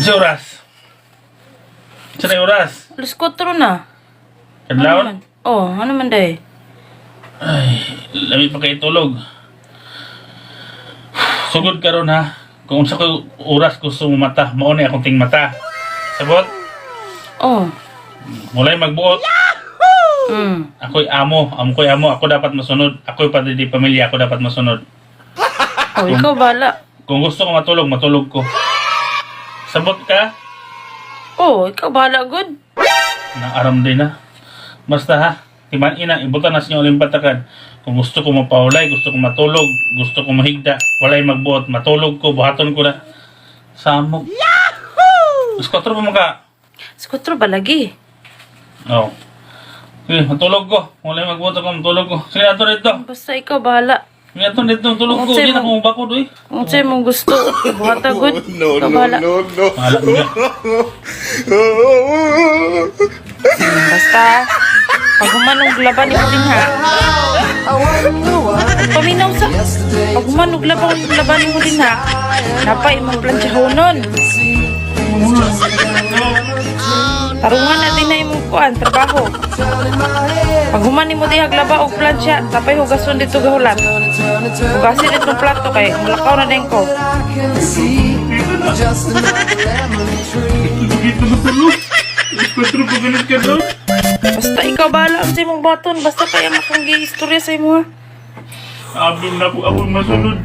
Sa oras? Sa na oras? Alas 4 na. Ano Kadlawon? man? Oh, ano man day? Ay, lami pa kay tulog. Sugod karon ha. Kung unsa ko oras gusto mo mata, mao ni akong ting mata. Sabot? Oh. Mulay magbuot. Ako'y amo, amo ko'y amo, ako dapat masunod. Ako'y padre di pamilya, ako dapat masunod. Oh, ikaw bahala. Kung gusto ko matulog, matulog ko. Sabot ka? Oh, ikaw bahala good. Naaram din na. Basta ha, timan ina, ibutan na sa inyo uling patakan. Kung gusto ko mapahulay, gusto ko matulog, gusto ko mahigda, walay magbuot, matulog ko, buhaton ko na. Samok. Yahoo! Mas 4 pa maka. Alas 4 ba lagi? Oo. Oh. Sige, matulog ko. Walay magbuot ako, matulog ko. Sige, ato dito. Basta ikaw bahala. Sige, ato dito, tulog ko. Unsay Hindi na mo- akong bakod, eh. Kung sa'yo mong gusto, buhata good. No, Ikaw no, bahala. no, no. Mahala mo niya. Basta, pag humanog laban ni din ha. Paminaw sa, pag humanog laban mo din ha. Napay imong plantsahonon. Tarungan natin na imong kuan, trabaho. Pag human nimo diha glaba og plantsa, tapay hugason dito gahulat. Hugasin ditong plato kay mulakaw na din ko. Dito matulog. Alas 4 pa ganit ka daw. Basta ikaw bahala sa imong baton, basta kaya makong giistorya sa imo ha. Abim na po ako masunod.